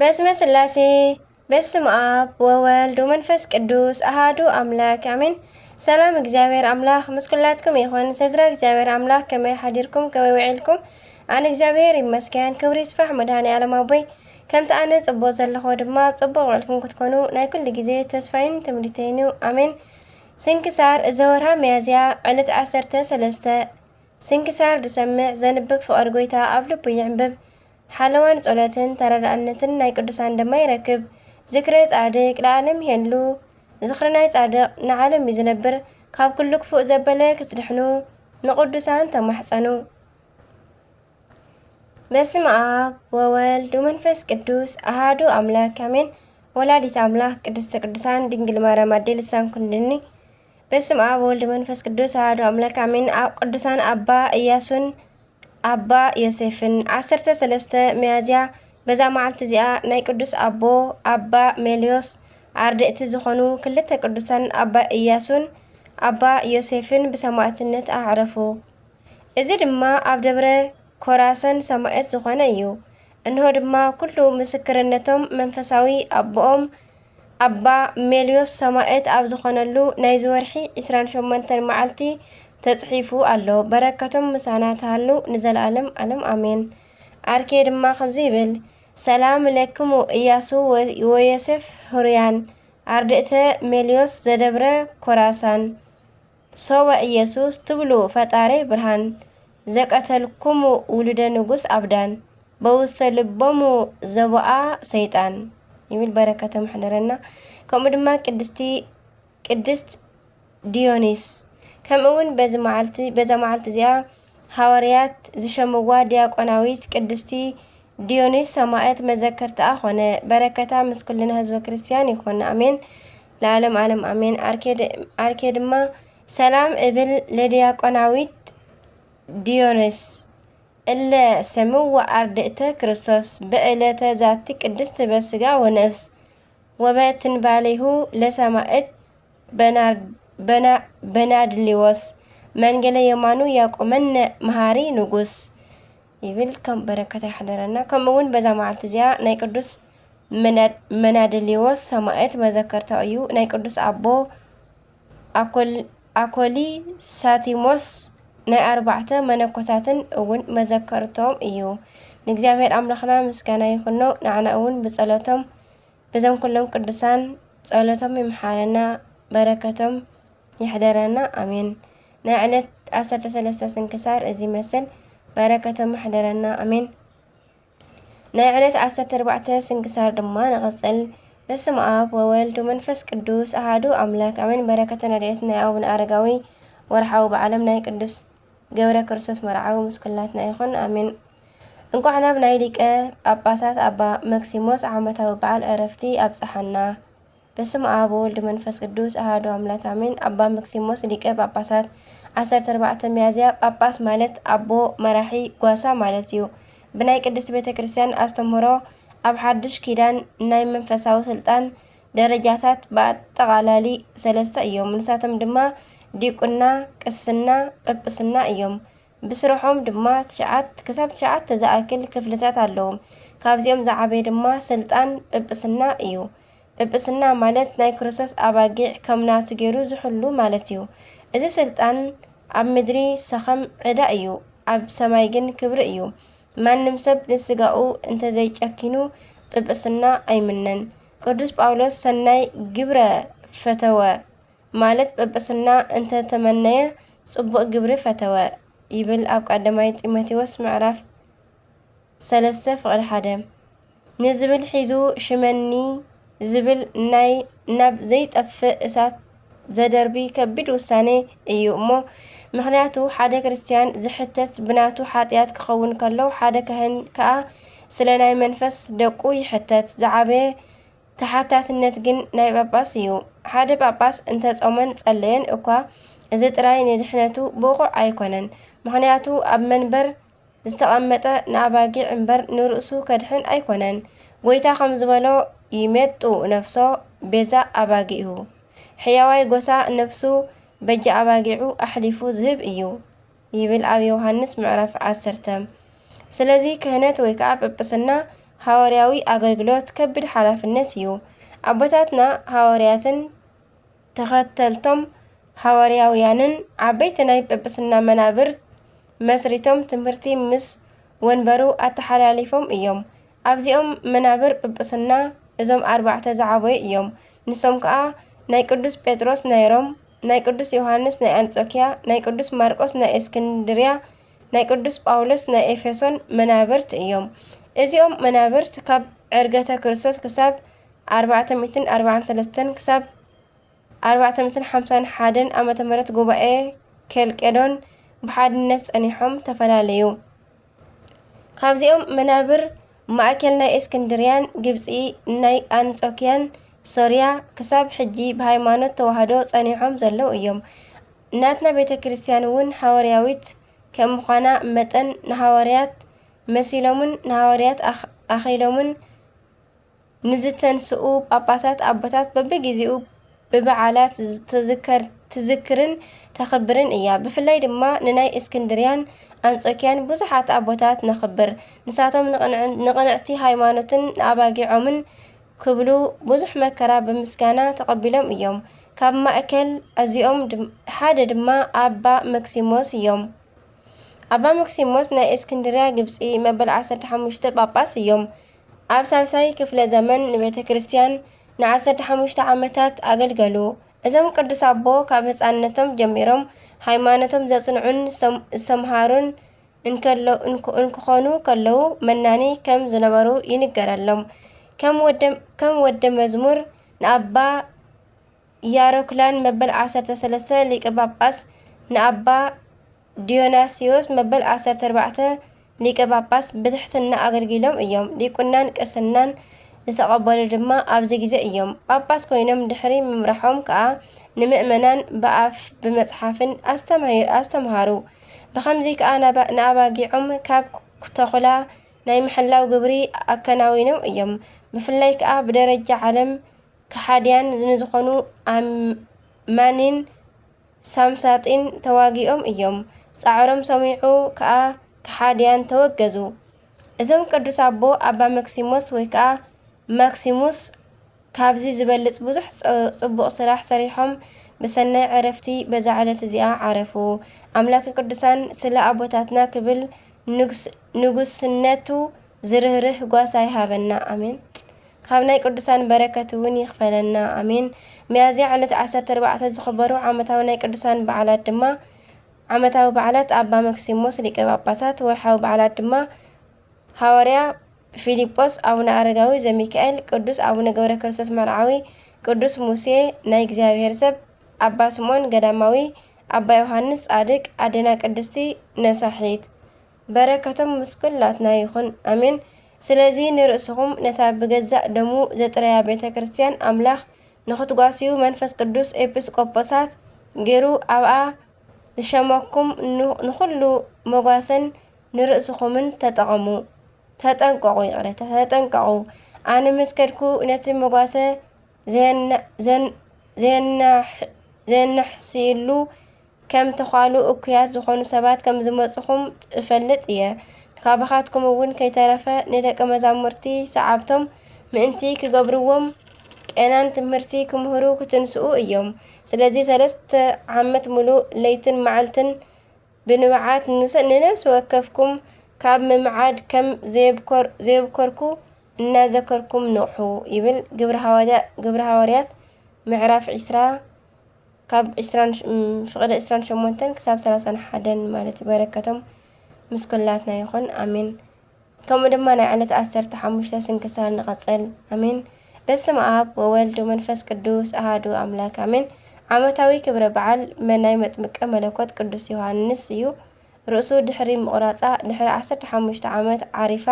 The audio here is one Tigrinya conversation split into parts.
በስመ ስላሴ፣ በስም ኣብ ወወልድ ወመንፈስ ቅዱስ ኣሃዱ ኣምላክ ኣሜን። ሰላም እግዚኣብሔር ኣምላክ ምስ ኩላትኩም ይኹን። ሰዝራ እግዚኣብሔር ኣምላክ ከመይ ሓዲርኩም፣ ከመይ ውዒልኩም? ኣነ እግዚኣብሔር ይመስገን፣ ክብሪ ይስፋሕ መድኃኔ ዓለም ኣቦይ። ከምቲ ኣነ ጽቡቕ ዘለኹ ድማ ጽቡቕ ውዕልኩም ክትኮኑ ናይ ኩሉ ግዜ ተስፋይን ትምኒተይን እዩ። ኣሜን። ስንክሳር ዘወርሃ ሚያዝያ ዕለት ዓሰርተ ሰለስተ። ስንክሳር ዝሰምዕ ዘንብብ ፍቕሪ ጎይታ ኣብ ልቡ ይዕንብብ። ሓለዋን ጸሎትን ተረዳእነትን ናይ ቅዱሳን ድማ ይረክብ። ዝክረ ጻድቅ ለዓለም ይሄሉ። ዝኽሪ ናይ ጻድቅ ንዓለም እዩ ዝነብር። ካብ ኩሉ ክፉእ ዘበለ ክትድሕኑ ንቅዱሳን ተማሕጸኑ። በስመ ኣብ ወወልድ ወመንፈስ ቅዱስ ኣሃዱ ኣምላክ ኣሜን። ወላዲት ኣምላክ ቅድስተ ቅዱሳን ድንግል ማርያም ኣዴ ልሳን ኩንድኒ። በስመ ኣብ ወወልድ ወመንፈስ ቅዱስ ኣሃዱ ኣምላክ ኣሜን። ኣብ ቅዱሳን ኣባ ኢያሱን ኣባ ዮሴፍን። ዓሰርተ ሰለስተ ሚያዝያ፣ በዛ መዓልቲ እዚኣ ናይ ቅዱስ ኣቦ ኣባ ሜልዮስ ኣርድእቲ ዝኾኑ ክልተ ቅዱሳን ኣባ ኢያሱን ኣባ ዮሴፍን ብሰማዕትነት ኣዕረፉ። እዚ ድማ ኣብ ደብረ ኮራሰን ሰማዕት ዝኾነ እዩ። እንሆ ድማ ኩሉ ምስክርነቶም መንፈሳዊ ኣቦኦም ኣባ ሜልዮስ ሰማዕት ኣብ ዝኾነሉ ናይዚ ወርሒ ዕስራን ሸሞንተን መዓልቲ ተጽሒፉ ኣሎ። በረከቶም ምሳና ትሃሉ ንዘለዓለም ዓለም ኣሜን። ኣርኬ ድማ ከምዚ ይብል፣ ሰላም ለክሙ ኢያሱ ወ-፣ ወዮሴፍ ህሩያን ኣርድእተ ሜልዮስ ዘደብረ ኮራሳን። ሶበ ኢየሱስ ትብሉ ፈጣሬ ብርሃን፣ ዘቀተልኩሙ ውሉደ ንጉስ ኣብዳን፣ በውስተ ልቦሙ ዘቦኣ ሰይጣን ይብል። በረከቶም ሕደረና። ከምኡ ድማ ቅድስቲ፣ ቅድስት ዲዮኒስ። ከምኡ እውን በዚ መዓልቲ፣ በዛ መዓልቲ እዚኣ ሃዋርያት ዝሸምዋ ዲያቆናዊት ቅድስቲ ዲዮኒስ ሰማዕት መዘከርትኣ ኾነ። በረከታ ምስ ኩልና ህዝበ ክርስቲያን ይኹን። ኣሜን። ለዓለም ዓለም ኣሜን። ኣርኬ ድ-፣ ኣርኬ ድማ ሰላም እብል ለዲያቆናዊት ዲዮኒስ እለ ሰምዋ ኣርድእተ ክርስቶስ በዕለተ ዛቲ ቅድስት በስጋ ወነፍስ ወበትንባሌሁ ለሰማዕት በናር-፣ በና-፣ በናድሊዎስ መንገለ የማኑ ያቁመነ መሃሪ ንጉስ ይብል። ከም በረከት ይሕደረና። ከምኡ እውን በዛ መዓልቲ እዚኣ ናይ ቅዱስ መና-፣ መናድሊዎስ ሰማዕት መዘከርታኡ እዩ። ናይ ቅዱስ ኣቦ ኣኮል-፣ ኣኮሊሳቲሞስ ናይ ኣርባዕተ መነኮሳትን እውን መዘከርቶም እዩ። ንእግዚኣብሔር ኣምላኽና ምስጋና ይኹኖ። ንዓና እውን ብጸሎቶም በዞም ኩሎም ቅዱሳን ጸሎቶም ይምሓረና፣ በረከቶም ይሕደረና። ኣሜን። ናይ ዕለት ዓሰርተ ሰለስተ ስንክሳር እዚ ይመስል። በረከቶም ይሕደረና። ኣሜን። ናይ ዕለት ዓሰርተ ኣርባዕተ ስንክሳር ድማ ንቐጽል። በስመ ኣብ ወወልድ ወመንፈስ ቅዱስ ኣሃዱ ኣምላክ ኣሜን። በረከትን ረድኤትን ናይ ኣቡነ ኣረጋዊ ወርሓዊ በዓሎም ናይ ቅዱስ ገብረ ክርስቶስ መርዓዊ ምስ ኩላትና ይኹን። ኣሜን። እንቋዕ ናብ ናይ ሊቀ ጳጳሳት ኣባ መክሲሞስ ዓመታዊ በዓል ዕረፍቲ ኣብጽሓና። በስመ ኣብ ወወልድ መንፈስ ቅዱስ ኣሃዱ ኣምላክ ኣሜን። ኣባ መክሲሞስ ሊቀ ጳጳሳት። ዓሰርተ ኣርባዕተ ሚያዝያ፣ ጳጳስ ማለት ኣቦ፣ መራሒ፣ ጓሳ ማለት እዩ። ብናይ ቅድስት ቤተ ክርስቲያን ኣስተምህሮ ኣብ ሓድሽ ኪዳን ናይ መንፈሳዊ ስልጣን ደረጃታት ብኣጠቓላሊ ሰለስተ እዮም። ንሳቶም ድማ ዲቁና፣ ቅስና፣ ጵጵስና እዮም። ብስርሖም ድማ ትሽዓት ክሳብ ትሽዓተ ዝኣክል ክፍልታት ኣለዎም። ካብዚኦም ዝዓበየ ድማ ስልጣን ጵጵስና እዩ። ጵጵስና ማለት ናይ ክርስቶስ ኣባጊዕ ከም ናቱ ገይሩ ዝሕሉ ማለት እዩ። እዚ ስልጣን ኣብ ምድሪ ሰኸም ዕዳ እዩ፣ ኣብ ሰማይ ግን ክብሪ እዩ። ማንም ሰብ ንስጋኡ እንተዘይጨኪኑ ጵጵስና ኣይምነን። ቅዱስ ጳውሎስ ሰናይ ግብረ ፈተወ፣ ማለት ጵጵስና እንተተመነየ ጽቡቕ ግብሪ ፈተወ ይብል ኣብ ቀዳማይ ጢሞቴዎስ ምዕራፍ ሰለስተ ፍቕዲ ሓደ። ንዝብል ሒዙ ሽመኒ ዝብል ናይ ናብ ዘይጠፍእ እሳት ዘደርቢ ከቢድ ውሳኔ እዩ እሞ፣ ምኽንያቱ ሓደ ክርስትያን ዝሕተት ብናቱ ሓጢኣት ክኸውን ከሎ፣ ሓደ ካህን ከኣ ስለ ናይ መንፈስ ደቁ ይሕተት። ዝዓበየ ተሓታትነት ግን ናይ ጳጳስ እዩ። ሓደ ጳጳስ እንተ ጾመን ጸለየን እኳ፣ እዚ ጥራይ ንድሕነቱ ብቑዕ ኣይኮነን። ምኽንያቱ ኣብ መንበር ዝተቐመጠ ንኣባጊዕ እምበር ንርእሱ ከድሕን ኣይኮነን። ጐይታ ከም ዝበሎ፣ ይሜጡ ነፍሶ ቤዛ ኣባጊኡ። ሕያዋይ ጐሳ ነፍሱ በጃ ኣባጊዑ ኣሕሊፉ ዝህብ እዩ ይብል ኣብ ዮሃንስ ምዕራፍ ዓሰርተ። ስለዚ ክህነት ወይ ከኣ ጵጵስና ሃዋርያዊ ኣገልግሎት ከቢድ ሓላፍነት እዩ። ኣቦታትና ሃዋርያትን ተኸተልቶም ሃዋርያውያንን ዓበይቲ ናይ ጵጵስና መናብር መስሪቶም ትምህርቲ ምስ ወንበሩ ኣተሓላሊፎም እዮም። ኣብዚኦም መናብር ጵጵስና እዞም ኣርባዕተ ዝዓበዩ እዮም። ንሶም ከኣ ናይ ቅዱስ ጴጥሮስ ናይ ሮም፣ ናይ ቅዱስ ዮሃንስ ናይ ኣንጾኪያ፣ ናይ ቅዱስ ማርቆስ ናይ እስክንድርያ፣ ናይ ቅዱስ ጳውሎስ ናይ ኤፌሶን መናብርት እዮም። እዚኦም መናብርት ካብ ዕርገተ ክርስቶስ ክሳብ ኣርባዕተ ሚእትን ኣርባዓን ሰለስተን ክሳብ ኣርባዕተ ሚእትን ሓምሳን ሓደን ዓመተ ምህረት ጉባኤ ኬልቄዶን ብሓድነት ጸኒሖም ተፈላለዩ። ካብዚኦም መናብር ማእከል ናይ እስክንድርያን ግብጺ ናይ ኣንጾኪያን ሶርያ ክሳብ ሕጂ ብሃይማኖት ተዋህዶ ጸኒሖም ዘለዉ እዮም። ናትና ቤተ ክርስቲያን እውን ሃዋርያዊት ከም ምዃና መጠን ንሃዋርያት መሲሎምን ንሃዋርያት ኣኽ- ኣኺሎምን ንዝተንስኡ ጳጳሳት ኣቦታት በብግዜኡ ብበዓላት ትዝከር ትዝክርን ተኽብርን እያ። ብፍላይ ድማ ንናይ እስክንድርያን ኣንጾኪያን ብዙሓት ኣቦታት ነኽብር። ንሳቶም ንቕንዕ- ንቕንዕቲ ሃይማኖትን ንኣባጊዖምን ክብሉ ብዙሕ መከራ ብምስጋና ተቐቢሎም እዮም። ካብ ማእከል እዚኦም ድም- ሓደ ድማ ኣባ መክሲሞስ እዮም። ኣባ መክሲሞስ ናይ እስክንድርያ ግብጺ መበል ዓሰርተ ሓሙሽተ ጳጳስ እዮም። ኣብ ሳልሳይ ክፍለ ዘመን ንቤተ ክርስቲያን ንዓሰርተ ሓሙሽተ ዓመታት ኣገልገሉ። እዞም ቅዱስ ኣቦ ካብ ህጻንነቶም ጀሚሮም ሃይማኖቶም ዘጽንዑን ዝተም- ዝተምሃሩን እንከሎ- እንክ- እንክኾኑ ከለዉ መናኒ ከም ዝነበሩ ይንገረሎም። ከም ወደ- ከም ወደ መዝሙር ንኣባ ያሮክላን መበል ዓሰርተ ሰለስተ ሊቀ ጳጳስ ንኣባ ዲዮናስዮስ መበል ዓሰርተ ኣርባዕተ ሊቀ ጳጳስ ብትሕትና ኣገልጊሎም እዮም። ዲቁናን ቅስናን ዝተቐበሉ ድማ ኣብዚ ግዜ እዮም። ጳጳስ ኮይኖም ድሕሪ ምምራሖም ከኣ ንምእመናን ብኣፍ ብመጽሓፍን ኣስተምሂር- ኣስተምሃሩ። ብኸምዚ ከኣ ናባ- ንኣባጊዖም ካብ ተኹላ ናይ ምሕላው ግብሪ ኣከናዊኖም እዮም። ብፍላይ ከኣ ብደረጃ ዓለም ከሓድያን ንዝኾኑ ኣማኒን ሳምሳጢን ተዋጊኦም እዮም። ጻዕሮም ሰሚዑ ከኣ ከሓድያን ተወገዙ። እዞም ቅዱስ ኣቦ ኣባ መክሲሞስ ወይ ከኣ ማክሲሙስ ካብዚ ዝበልጽ ብዙሕ ጽ- ጽቡቕ ስራሕ ሰሪሖም ብሰናይ ዕረፍቲ በዛ ዕለት እዚኣ ዓረፉ። ኣምላከ ቅዱሳን ስለ ኣቦታትና ክብል ንጉስ- ንጉስነቱ ዝርህርህ ጓሳ ይሃበና። ኣሜን። ካብ ናይ ቅዱሳን በረከት እውን ይኽፈለና። ኣሜን። ሚያዝያ ዕለት ዓሰርተ ኣርባዕተ ዝኽበሩ ዓመታዊ ናይ ቅዱሳን በዓላት ድማ ዓመታዊ በዓላት ኣባ መክሲሞስ ሊቀ ጳጳሳት፣ ወርሓዊ በዓላት ድማ ሃዋርያ ፊሊጶስ፣ ኣቡነ ኣረጋዊ ዘሚካኤል፣ ቅዱስ ኣቡነ ገብረ ክርስቶስ መርዓዊ፣ ቅዱስ ሙሴ ናይ እግዚኣብሔር ሰብ፣ ኣባ ስምዖን ገዳማዊ፣ ኣባ ዮሃንስ ጻድቅ፣ ኣዴና ቅድስቲ ነሳሒት። በረከቶም ምስ ኩላትና ይኹን። ኣሜን። ስለዚ ንርእስኹም ነታ ብገዛእ ደሙ ዘጥረያ ቤተ ክርስቲያን ኣምላኽ ንኽትጓስዩ መንፈስ ቅዱስ ኤጲስቆጶሳት ገይሩ ኣብኣ ዝሸመኩም ን- ንኹሉ መጓሰን ንርእስኹምን ተጠቐሙ። ተጠንቀቑ፣ ይቕሬታ፣ ተጠንቀቑ። ኣነ ምስ ከድኩ ነቲ መጓሰ ዘየና- ዘን- ዘየናሕ- ዘየናሕስየሉ ከም ተዃሉ እኩያት ዝኾኑ ሰባት ከም ዝመጽኹም እፈልጥ እየ። ካባኻትኩም እውን ከይተረፈ ንደቀ መዛሙርቲ ሰዓብቶም ምእንቲ ክገብርዎም ቄናን ትምህርቲ ክምህሩ ክትንስኡ እዮም። ስለዚ ሰለስተ ዓመት ሙሉእ ለይትን መዓልትን ብንብዓት ንስ- ንነፍሲ ወከፍኩም ካብ ምምዓድ ከም ዘየብኮር- ዘየብኮርኩ እናዘከርኩም ንቕሑ ይብል ግብረ ሃዋርያ- ግብረ ሃዋርያት ምዕራፍ ዕስራ ካብ ዕስራን ሽ- እም፣ ፍቕደ ዕስራን ሸሞንተን ክሳብ ሰላሳን ሓደን ማለት እዩ። በረከቶም ምስ ኩላትና ይኹን። ኣሜን። ከምኡ ድማ ናይ ዕለት ዓሰርተ ሓሙሽተ ስንክሳር ንቐጽል። ኣሜን። በስመ ኣብ ወወልድ ወመንፈስ ቅዱስ ኣሃዱ ኣምላክ ኣሜን። ዓመታዊ ክብረ በዓል መናይ መጥምቀ መለኮት ቅዱስ ዮሃንስ እዩ። ርእሱ ድሕሪ ምቑራጻ ድሕሪ ዓሰርተ ሓሙሽተ ዓመት ዓሪፋ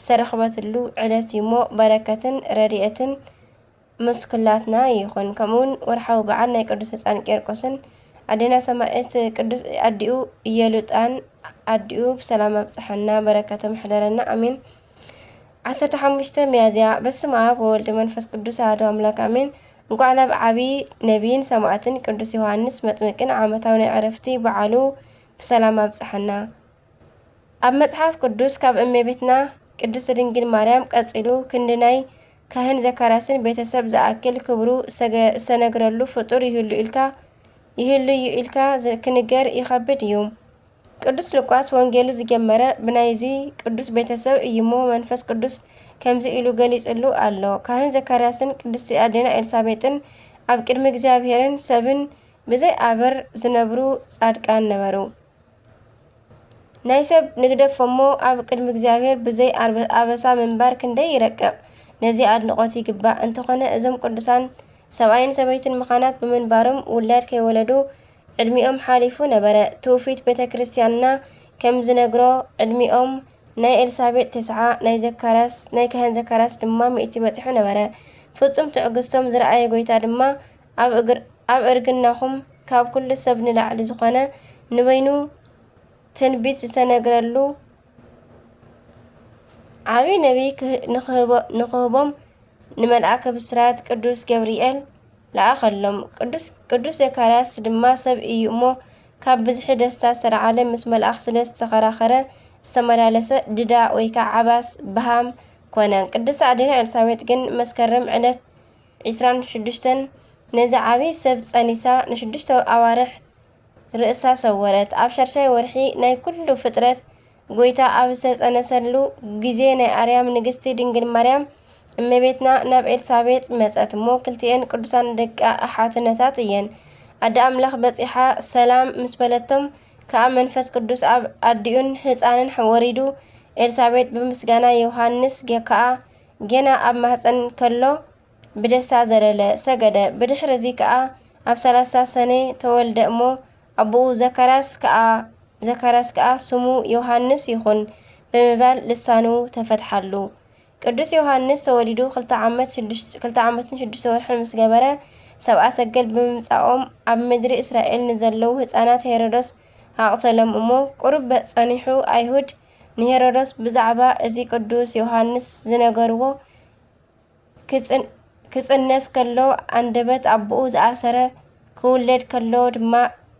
ዝተረኽበትሉ ዕለት እዩ እሞ በረከትን ረድኤትን ምስ ኩላትና ይኹን። ከምኡውን ወርሓዊ በዓል ናይ ቅዱስ ህፃን ቂርቆስን ኣዴና ሰማዕት ቅዱስ ኣዲኡ ኢየሉጣን ኣዲኡ ብሰላም ኣብፅሐና፣ በረከቶም ይሕደረና፣ ኣሜን። ዓሰርተ ሓሙሽተ ሚያዝያ። በስመ ኣብ ወወልድ መንፈስ ቅዱስ ኣሐዱ ኣምላክ ኣሜን። እንኳዕ ናብ ዓብዪ ነቢይን ሰማዕትን ቅዱስ ዮሃንስ መጥምቅን ዓመታዊ ናይ ዕረፍቲ በዓሉ ብሰላም ኣብፅሐና። ኣብ መጽሓፍ ቅዱስ ካብ እመቤትና ቅድስት ድንግል ማርያም ቀጺሉ ክንዲ ናይ ካህን ዘካርያስን ቤተሰብ ዝኣክል ክብሩ ዝተገ-፣ ዝተነግረሉ ፍጡር ይህሉ ኢልካ፣ ይህሉ እዩ ኢልካ ዝ-፣ ክንገር ይኸብድ እዩ። ቅዱስ ሉቃስ ወንጌሉ ዝጀመረ ብናይዚ ቅዱስ ቤተሰብ እዩሞ መንፈስ ቅዱስ ከምዚ ኢሉ ገሊጽሉ ኣሎ። ካህን ዘካርያስን ቅድስቲ ኣዴና ኤልሳቤጥን ኣብ ቅድሚ እግዚኣብሔርን ሰብን ብዘይ ኣበር ዝነብሩ ጻድቃን ነበሩ። ናይ ሰብ ንግደፎሞ ኣብ ቅድሚ እግዚኣብሔር ብዘይ ኣርበ-፣ ኣበሳ ምንባር ክንደይ ይረቅቕ። ነዚ ኣድንቖት ይግባእ። እንተኾነ እዞም ቅዱሳን ሰብኣይን ሰበይትን መኻናት ብምንባሮም ውላድ ከይወለዱ ዕድሚኦም ሓሊፉ ነበረ። ትውፊት ቤተ ክርስቲያንና ከም ዝነግሮ ዕድሚኦም ናይ ኤልሳቤጥ ተስዓ፣ ናይ ዘካርያስ፣ ናይ ካህን ዘካርያስ ድማ ሚእቲ በጺሑ ነበረ። ፍጹም ትዕግስቶም ዝረኣየ ጎይታ ድማ ኣብ እግር-፣ ኣብ እርግናኹም ካብ ኩሉ ሰብ ንላዕሊ ዝኾነ ንበይኑ ትንቢት ዝተነግረሉ ዓብዪ ነቢይ ክህ-፣ ንኽህቦ-፣ ንኽህቦም ንመልኣከ ብስራት ቅዱስ ገብርኤል ለኣኸሎም። ቅዱስ፣ ቅዱስ ዘካርያስ ድማ ሰብ እዩ እሞ፣ ካብ ብዝሒ ደስታ ዝተለዓለ ምስ መልኣኽ ስለ ዝተኸራኸረ፣ ዝተመላለሰ ድዳ ወይ ከዓ ዓባስ በሃም ኮነ። ቅድስቲ ኣዴና ኤልሳቤጥ ግን መስከረም ዕለት ዒስራን ሽዱሽተን ነዚ ዓብዪ ሰብ ጸኒሳ ንሽዱሽተ ኣዋርሕ ርእሳ ሰወረት። ኣብ ሻድሻይ ወርሒ ናይ ኩሉ ፍጥረት ጎይታ ኣብ ዝተጸነሰሉ ግዜ ናይ ኣርያም ንግስቲ ድንግል ማርያም እመቤትና ናብ ኤልሳቤጥ መጸት እሞ ክልቲኤን ቅዱሳን ደቃ ኣሓትነታት እየን። ኣደ ኣምላኽ በጺሓ ሰላም ምስ በለቶም ከኣ መንፈስ ቅዱስ ኣብ ኣዲኡን ህጻንን ወሪዱ ኤልሳቤጥ ብምስጋና ዮሃንስ ገ-፣ ከኣ ገና ኣብ ማህጸን ከሎ ብደስታ ዘለለ፣ ሰገደ። ብድሕሪ እዚ ከኣ ኣብ ሰላሳ ሰነ ተወልደ እሞ ኣቦኡ ዘካርያስ ከኣ፣ ዘካርያስ ከኣ ስሙ ዮሃንስ ይኹን ብምባል ልሳኑ ተፈትሓሉ። ቅዱስ ዮሃንስ ተወሊዱ ክልተ ዓመት ሽዱሽተ፣ ክልተ ዓመትን ሽዱሽተ ወርሕን ምስ ገበረ፣ ሰብኣ ሰገል ብምምጻኦም ኣብ ምድሪ እስራኤል ንዘለዉ ህጻናት ሄሮዶስ ኣቕተሎም እሞ፣ ቁሩብ ጸኒሑ ኣይሁድ ንሄሮዶስ ብዛዕባ እዚ ቅዱስ ዮሃንስ ዝነገርዎ ክጽን-፣ ክጽነስ ከሎ ኣንደበት ኣቦኡ ዝኣሰረ፣ ክውለድ ከሎ ድማ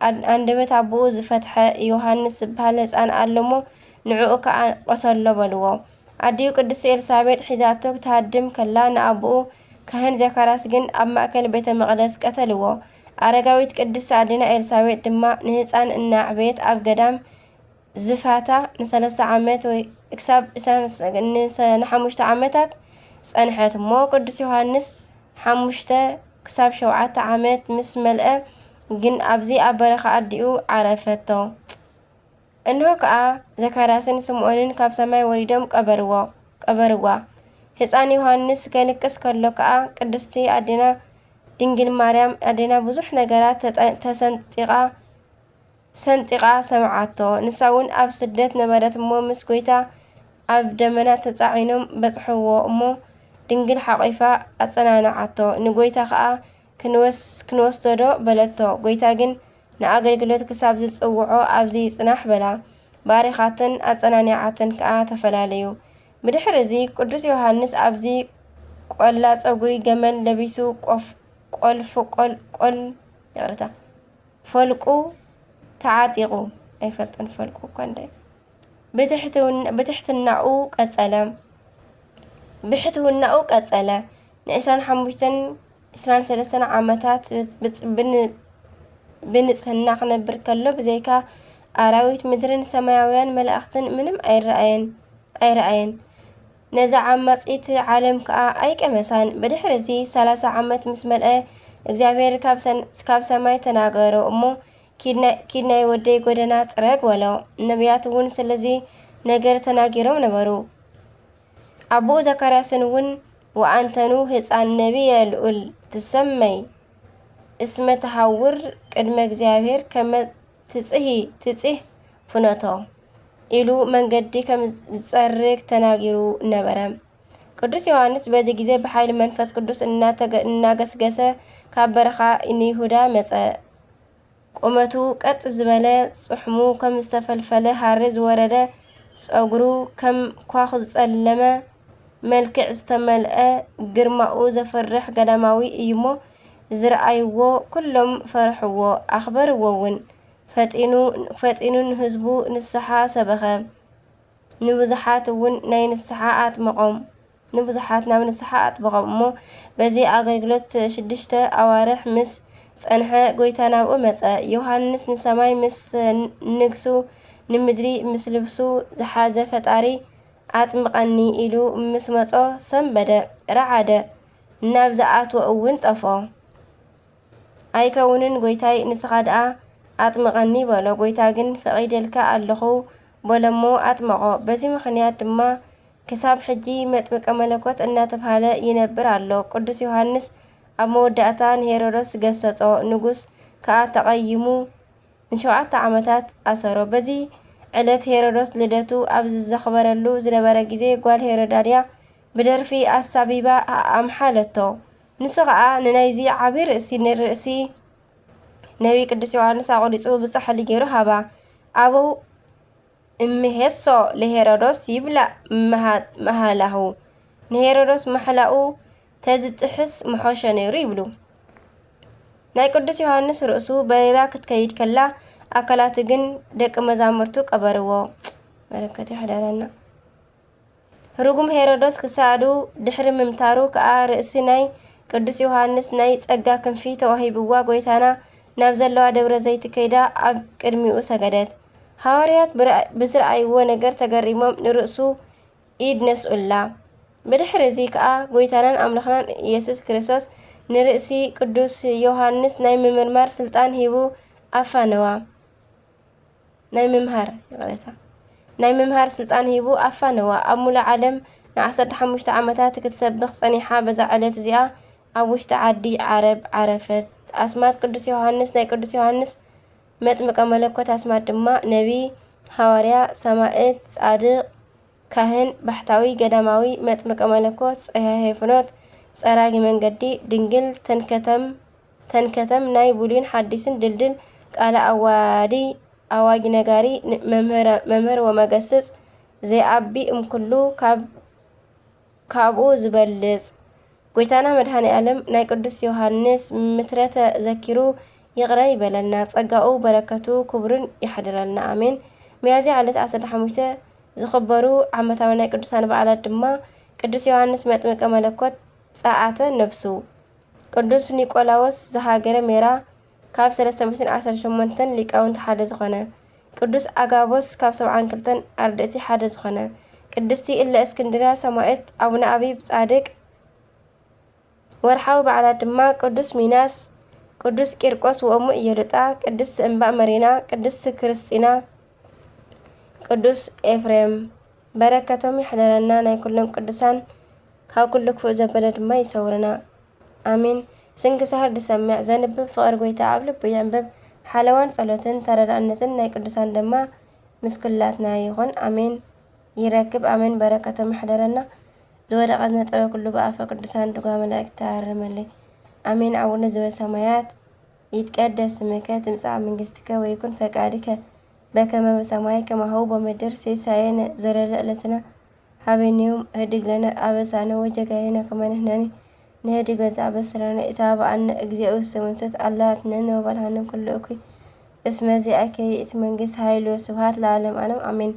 ኣን-፣ ኣንደበት ኣቦኡ ዝፈትሐ ዮሃንስ ዝበሃል ህጻን ኣሎ እሞ፣ ንዕኡ ከኣ ቅተሎ በልዎ። ኣዲኡ ቅድስቲ ኤልሳቤጥ ሒዛቶ ክትሃድም ከላ፣ ንኣቦኡ ካህን ዘካርያስ ግን ኣብ ማእከል ቤተ መቕደስ ቀተልዎ። ኣረጋዊት ቅድስቲ ኣዴና ኤልሳቤጥ ድማ ንህጻን እናዕበየት ኣብ ገዳም ዝፋታ ንሰለስተ ዓመት ወይ ክሳብ ዕስራን ንሰ-፣ ንሓሙሽተ ዓመታት ጸንሐት እሞ፣ ቅዱስ ዮሃንስ ሓሙሽተ ክሳብ ሸውዓተ ዓመት ምስ መልአ ግን ኣብዚ ኣብ በረኻ ኣዲኡ ዓረፈቶ። እንሆ ከኣ ዘካርያስን ስምዖንን ካብ ሰማይ ወሪዶም ቀበርዎ፣ ቀበርዋ። ህጻን ዮሃንስ ከልቅስ ከሎ ከኣ ቅድስቲ ኣዴና ድንግል ማርያም ኣዴና ብዙሕ ነገራት ተጠ-፣ ተሰንጢቓ፣ ሰንጢቓ ሰምዓቶ። ንሳ እውን ኣብ ስደት ነበረት እሞ ምስ ጎይታ ኣብ ደመና ተጻዒኖም በጽሕዎ እሞ ድንግል ሓቒፋ ኣጸናንዓቶ። ንጎይታ ከኣ ክንወስ-፣ ክንወስዶ ዶ በለቶ። ጎይታ ግን ንኣገልግሎት ክሳብ ዝጽውዖ ኣብዚ ይጽናሕ በላ። ባሪኻቶን ኣጸናኒዓቶን ከኣ ተፈላለዩ። ብድሕሪ እዚ ቅዱስ ዮሃንስ ኣብዚ ቆላ ጸጉሪ ገመል ለቢሱ ቆፍ-፣ ቆልፍ-፣ ቆል-፣ ቆል-፣ ይቕርታ፣ ፈልቁ ተዓጢቑ፣ ኣይፈልጥን ፈልቁ እኳ እንደ-፣ ብትሕትውን-፣ ብትሕትናኡ ቀጸለ። ብሕትውናኡ ቀጸለ። ንዕስራን ሓሙሽተን፣ ዕስራን ሰለስተን ዓመታት ብጽ-፣ ብጽ-፣ ብን-፣ ብንጽህና ክነብር ከሎ፣ ብዘይካ ኣራዊት ምድርን ሰማያውያን መላእኽትን ምንም ኣይረኣየን፣ ኣይረኣየን። ነዛ ዓማጺት ዓለም ከኣ ኣይቀመሳን። ብድሕሪ እዚ ሰላሳ ዓመት ምስ መልአ፣ እግዚኣብሔር ካብ ሰን-፣ ካብ ሰማይ ተናገሮ እሞ፣ "ኪድ ናይ፣ ኪድ ናይ ወደይ ጎደና ጽረግ" በሎ። ነቢያት እውን ስለዚ ነገር ተናጊሮም ነበሩ። ኣቦኡ ዘካርያስን እውን፣ "ወኣንተኑ ህፃን ነቢየ ልኡል ትሰመይ፣ እስመ ተሃውር ቅድመ እግዚኣብሔር ከመ ትጽሂ፣ ትጽህ ፍኖቶ" ኢሉ መንገዲ ከም ዝጸርግ ተናጊሩ ነበረ። ቅዱስ ዮሃንስ በዚ ግዜ ብሓይሊ መንፈስ ቅዱስ እናተገ-፣ እናገስገሰ ካብ በረኻ ንይሁዳ መጸ። ቁመቱ ቀጥ ዝበለ፣ ጽሕሙ ከም ዝተፈልፈለ ሃሪ ዝወረደ፣ ጸጉሩ ከም ኳኽ ዝጸለመ፣ መልክዕ ዝተመልአ፣ ግርማኡ ዘፍርሕ ገዳማዊ እዩሞ፣ ዝረኣይዎ ኩሎም ፈርሕዎ፣ ኣኽበርዎ እውን። ፈጢኑ፣ ፈጢኑ ንህዝቡ ንስሓ ሰበኸ። ንብዙሓት እውን ናይ ንስሓ ኣጥመቖም። ንብዙሓት ናብ ንስሓ ኣጥበቖም እሞ፣ በዚ ኣገልግሎት ሽዱሽተ ኣዋርሕ ምስ ጸንሐ፣ ጐይታ ናብኡ መጸ። ዮሃንስ ንሰማይ ምስ ንግሱ፣ ንምድሪ ምስ ልብሱ ዝሓዘ ፈጣሪ ኣጥምቐኒ ኢሉ ምስ መጾ፣ ሰንበደ፣ ረዓደ፣ ናብ ዝኣትዎ እውን ጠፍኦ። ኣይከውንን ጐይታይ፣ ንስኻ ደኣ ኣጥምቐኒ በሎ። ጐይታ ግን ፈቒደልካ ኣለኹ በሎ'ሞ ኣጥመቖ። በዚ ምኽንያት ድማ ክሳብ ሕጂ መጥምቀ መለኮት እናተብሃለ ይነብር ኣሎ። ቅዱስ ዮሃንስ ኣብ መወዳእታ ንሄሮዶስ ገሰጾ፣ ንጉስ ከኣ ተቐይሙ ንሸውዓተ ዓመታት ኣሰሮ። በዚ ዕለት ሄሮዶስ ልደቱ ኣብ ዝዘኽበረሉ ዝነበረ ግዜ ጓል ሄሮዳድያ ብደርፊ ኣሳቢባ ኣምሓለቶ። ንሱ ኸኣ ንናይዚ ዓቢ ርእሲ ንርእሲ ነቢ ቅዱስ ዮሃንስ ኣቑሪጹ ብጻሕሊ ገይሩ ሃባ። ኣበው እምሄሶ ለሄሮዶስ ይብላእ መሃ-፣ መሃላሁ፣ ንሄሮዶስ ማሕላኡ ተዝጥሕስ ምሖሸ ነይሩ ይብሉ። ናይ ቅዱስ ዮሃንስ ርእሱ በሪራ ክትከይድ ከላ፣ ኣካላቱ ግን ደቂ መዛሙርቱ ቀበርዎ። በረከቱ ይሕደረና። ርጉም ሄሮዶስ ክሳዱ ድሕሪ ምምታሩ ከኣ፣ ርእሲ ናይ ቅዱስ ዮሃንስ ናይ ጸጋ ክንፊ ተዋሂብዋ፣ ጐይታና ናብ ዘለዋ ደብረ ዘይቲ ከይዳ ኣብ ቅድሚኡ ሰገደት። ሃዋርያት ብርኣ-፣ ብዝረኣይዎ ነገር ተገሪሞም ንርእሱ ኢድ ነስኡላ። ብድሕሪ እዚ ከኣ ጐይታናን ኣምላኽናን ኢየሱስ ክርስቶስ ንርእሲ ቅዱስ ዮሃንስ ናይ ምምርማር ስልጣን ሂቡ ኣፋነዋ። ናይ ምምሃር፣ ይቕሬታ፣ ናይ ምምሃር ስልጣን ሂቡ ኣፋነዋ። ኣብ ሙሉእ ዓለም ንዓሰርተ ሓሙሽተ ዓመታት ክትሰብኽ ጸኒሓ። በዛ ዕለት እዚኣ ኣብ ውሽጢ ዓዲ ዓረብ ዓረፈት። ኣስማት ቅዱስ ዮሃንስ፣ ናይ ቅዱስ ዮሃንስ መጥምቀ መለኮት ኣስማት ድማ ነቢ፣ ሃዋርያ፣ ሰማእት፣ ጻድቕ፣ ካህን፣ ባሕታዊ፣ ገዳማዊ፣ መጥምቀ መለኮት፣ ጸያሄ ፍኖት፣ ጸራጊ መንገዲ፣ ድንግል፣ ተንከተም፣ ተንከተም ናይ ብሉይን ሓዲስን ድልድል፣ ቃለ ኣዋዲ፣ ኣዋጊ ነጋሪ፣ ን-፣ መምህረ-፣ መምህር ወመገስጽ፣ ዘይኣቢ እምኩሉ ካብ-፣ ካብኡ ዝበልጽ። ጐይታና መድኃኔ ዓለም ናይ ቅዱስ ዮሃንስ ምትረተ ዘኪሩ ይቕረ ይበለልና። ጸጋኡ በረከቱ ክብሩን ይሓድረልና። ኣሜን። ሚያዝያ ዕለት ዓሰርተ ሓሙሽተ ዝኽበሩ ዓመታዊ ናይ ቅዱሳን በዓላት ድማ ቅዱስ ዮሃንስ መጥምቀ መለኮት ጸኣተ ነፍሱ፣ ቅዱስ ኒቆላዎስ ዘሃገረ ሜራ ካብ ሰለስተ ሚእትን ዓሰርተ ሸሞንተን ሊቃውንቲ ሓደ ዝኾነ፣ ቅዱስ ኣጋቦስ ካብ ሰብዓን ክልተን ኣርድእቲ ሓደ ዝኾነ፣ ቅድስቲ እለ እስክንድርያ ሰማዕት፣ ኣቡነ ኣቢብ ጻድቅ፣ ወርሓዊ በዓላት ድማ ቅዱስ ሚናስ፣ ቅዱስ ቂርቆስ ወእሙ ኢየሉጣ፣ ቅድስቲ እምባ መሪና፣ ቅድስቲ ክርስቲና፣ ቅዱስ ኤፍሬም። በረከቶም ይሕደረና፣ ናይ ኩሎም ቅዱሳን ካብ ኩሉ ክፉእ ዘበለ ድማ ይሰውርና። ኣሜን። ስንክሳር ዝሰምዕ ዘንብብ ፍቕሪ ጐይታ ኣብ ልቡ ይዕንብብ። ሓለዋን ጸሎትን ተረዳእነትን ናይ ቅዱሳን ድማ ምስ ኩላትና ይኹን። ኣሜን። ይረክብ። ኣሜን። በረከቶም ይሕደረና። ዝወደቐ ዝነጠበ ኩሉ ብኣፈ ቅዱሳን ድጓ መላእክት ተኣረመለይ። ኣሜን። ኣቡነ ዘበሰማያት ይትቀደስ ስምከ ትምጻእ መንግስትከ ወይኩን ፈቃድከ በከመ በሰማይ ከማሁ በምድር። ሲሳየነ ዘለለ ዕለትነ ሀበነ ዮም፣ ህድግ ለነ አበሳነ ወጌጋየነ ከመ ንሕነኒ ንህድግ ለዘአበሰ ለነ። ኢታብአነ እግዚኦ ውስተ መንሱት፣ አላ አድኅነነ ወባልሐነ እምኩሉ እኩይ። እስመ ዚአከ ይእቲ መንግስት፣ ኃይል ወስብሐት ለዓለመ ዓለም፣ አሜን።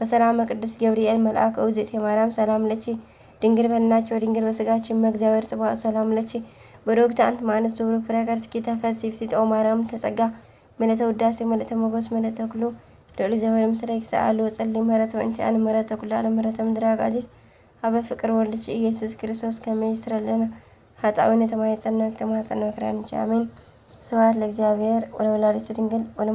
በሰላመ ቅዱስ ገብርኤል መልአክ፣ እግዝእትየ ማርያም ሰላም ለኪ፣ ድንግል በድናኪ ወድንግል በስጋኪ፣ እመ እግዚአብሔር ጽባኦት ሰላም ለኪ፣ ብሩክቲ አንቲ እም አንስት፣ ብሩክ ፍሬ ከርስኪ፣ ተፈሲ ፍሲት ኦ ማርያም ተጸጋ፣ ምልእተ ውዳሴ፣ ምልእተ ሞገስ፣ ምልእተ ኩሉ፣ ልዑል እግዚኣብሔር ምስሌኪ፣ ሰአሊ ወጸሊ ምህረተ ወእንቲአነ ምህረተ ኩሉ ዓለም፣ ምህረተ ምድረ አጋዚት፣ ሀበ ፍቅር ወልድኪ ኢየሱስ ክርስቶስ ከመ ይስረይ ለነ ኃጣውኢነ ተማሕጸነ፣ ተማሕጸነ ምክራንኪ፣ አሜን። ስብሐት ለእግዚአብሔር ወለወላዲቱ ድንግል ወለመ-